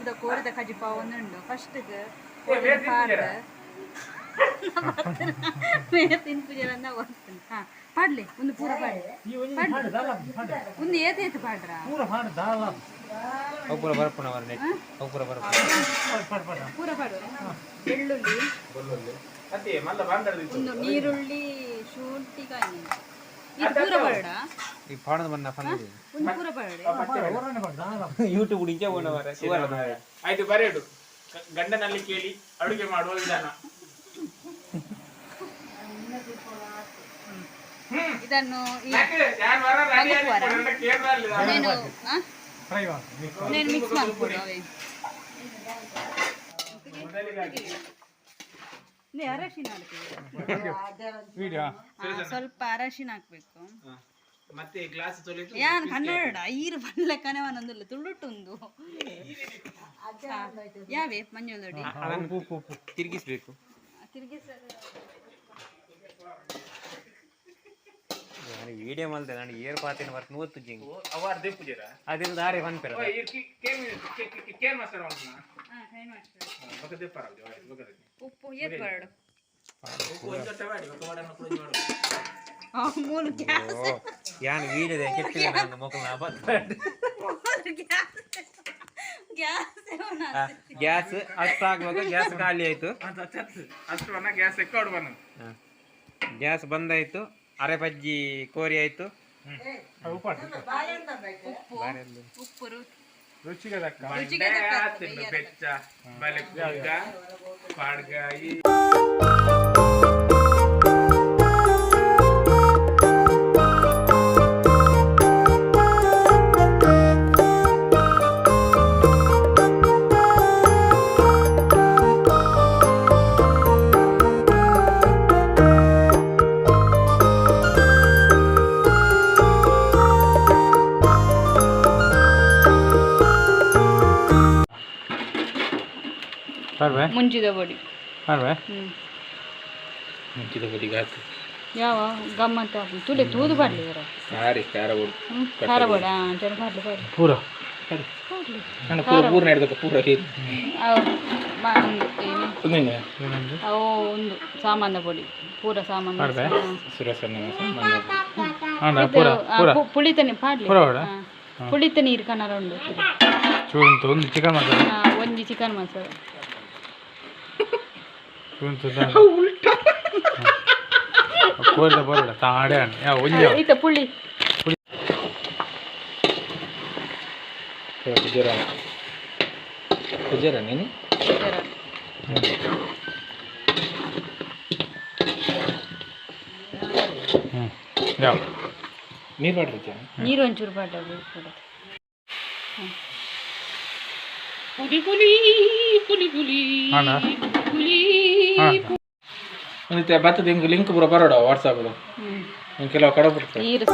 ಅಪರೂಪದ ಕೋರಿದ ಕಜಿಪಾವೊಂದುಂಡು. ಫಸ್ಟ್ಗೆ ಪಾಡ್ದು ತಿನ್ಪುಜರಂದ ಒರ್ತುಂಡು. ಹಾ, ಪಾಡ್ಲಿ, ಒಂದು ಪೂರ ಪಾಡ್ಲಿ. ಒಂದು ಏತ್ ಏತ್ ಪಾಡ್ರ? ಅವು ಪೂರ ಬರ್ಪುಣ ಮರ ನೆಟ್, ಅವು ಪೂರ ಬರ್ಪುಣ. ಪೂರ ಪಾಡು. ಬೆಳ್ಳುಳ್ಳಿ, ಒಂದು ನೀರುಳ್ಳಿ, ಶುಂಠಿ ಕಾಯಿ, ಇದು ಪೂರ ಪಾಡ. ಈ ಪಾಡದ ಮನ್ನ ಫನ್. ಒಂದು ಪೂರ ಪಾಡ. ಯೂಟ್ಯೂಬ್ ಇಂಚ ಹೋಣ ಮರ. ಆಯ್ತು, ಬರೆಯಡು. ಗಂಡನಲ್ಲಿ ಕೇಳಿ ಅಡುಗೆ ಮಾಡುವ ವಿಧಾನ. ಇದನ್ನು ಈ ಯಾಕೆ ಯಾರು ವರ ರೆಡಿ ಮಗುಪುವರ? ಕೇರಳ. నేను ಆ? నేను ಮಿಕ್ಸ್ ಮಾಡ್ಬೋದು ಅವೇ. ಇದು ಅರಶಿನ ಹಾಕ್ತೀವಿ. ಸ್ವಲ್ಪ ಅರಶಿನ ಹಾಕ್ಬೇಕು. ಮತ್ತೆ ಗ್ಲಾಸ್ ತೊಳೆದು. ಯಾನ್ ಕನ್ನಡ ಈರು ಬಲ್ಲಕ್ಕನೆ ಒಂದೊಂದಿಲ್ಲ, ತುಳುಟುಂದು ಯಾವೆ ಮಂಜುಳ ದೊಡ್ಡಿ. ಅದನ್ನು ತಿರುಗಿಸ್ಬೇಕು. ತಿರುಗಿಸ. ನಾನು ವಿಡಿಯೋ ಮಲ್ತೆ, ನಾನು ಏರ್ ಪಾತಿನ ಬರ್ತ ನೂತ್ತು ಜಿಂಗ್. ಅವಾರ್ ದೇಪುಜರ. ಅದಿನ ದಾರಿ ಫನ್ ಪೆರ. ಕೇರ್ ಮಾಸ್ಟರ್ ಅವನ್ನ. ಹಾ, ಕೈ ಮಾಡ್ತಾರೆ. ಬೊಕ ದೇಪರ ಬೊಕ. ಉಪ್ಪು ಏತ್ ಬರಡು? ಉಪ್ಪು ಒಂದು ದೊಡ್ಡ ಮಾಡಿ ಬೊಕ ವಾಡನ್ನ ಕುಡಿದು ಮಾಡು. ಮೂಲು ಗ್ಯಾಸ್. ಯಾನ್ ವಿಡಿಯೋದ ಕೆಟ್ಟಿದೆ ನನ್ನ ಮೊಕಲ್ ಆಪತ್ತು. Gas gas. ಗ್ಯಾಸ್ ಅಷ್ಟು ಆಗುವಾಗ ಗ್ಯಾಸ್ ಖಾಲಿ ಆಯ್ತು. ಅಷ್ಟು ಬನ್ನ ಗ್ಯಾಸ್ ಎಕ್ಕಾಡು ಬನ್ನ. ಗ್ಯಾಸ್ ಬಂದಾಯ್ತು, ಅರೆ ಪಜ್ಜಿ ಕೋರಿ ಆಯ್ತು. ಉಪ್ಪು ಉಪ್ಪು ರುಚಿಗೆ ತಕ್ಕ. ಬೆಚ್ಚ ಬಲೆ ಕುಡ್ಗ ಪಾಡ್ಗಾಯಿ. ಮುಂಜಿದ ಬೊಡಿ. ಹ್ಮ್. ಮುಂಚಿದ ಬದಿಗೆ ಹಾಕು. ಯಾವ ಗಮ್ಮತ್ತ ತುಲೆ ತೂದು ಪಾಡ್ಲಿ ಇವರ. ಸಾರಿ, ಖಾರ ಬೊಡು. ಹ್ಮ್, ಖಾರ ಬೋಡ ಅಂಚನೆ ಪಾಡ್ಲಿ ಪಾಡ್ಲಿ. ಪೂರ. ಪಾಡ್ಲಿ. ನಾನು ಪೂರ ಪೂರ ಹಿಡ್ದಕ್ಕ ಪೂರ. ಅವು ಒಂದು ಏನು, ಅವು ಒಂದು ಸಾಮಾನ ಪೊಡಿ, ಪೂರ ಸಾಮಾನು. ಸುರೇಶ್. ಇದು, ಪುಳಿತ ನೀರು ಪಾಡ್ಲಿ. ಪುಳಿತ ನೀರು ಕನರ ಉಂಡು. ಒಂದು ಚಿಕನ್ ಮಸಾಲ. ಒಂಜಿ ಚಿಕನ್ ಮಸಾಲ. ಕೋರಿದ ಬರೋಡ ತಾಡೆ ಯಾ ಒಂಜಿ. ಈತ ಪುಳಿ. ಕುಜರ ಕುಜರ ನೀನು. ಹ್ಞೂ ಯಾವ. ನೀರು ಮಾಡಿರ್ತೀಯ? ನೀರು ಒಂಚೂರು ಪಾಡ. ಪುಲಿ ಪುಲಿ ಪುಲಿ ಪುಲಿ. ಅಣ್ಣ. ಪುಲಿ. ಹಾಂ. ಮತ್ತೆ ಬತ್ತದ ಹಿಂಗೆ ಲಿಂಕ್ ಪೂರ ಬರೋಡ ವಾಟ್ಸಪ್. ಹ್ಮ್. ಕೆಲವು ಕಡೆ ಬಿಡ್ತಾರೆ. ನೀರು.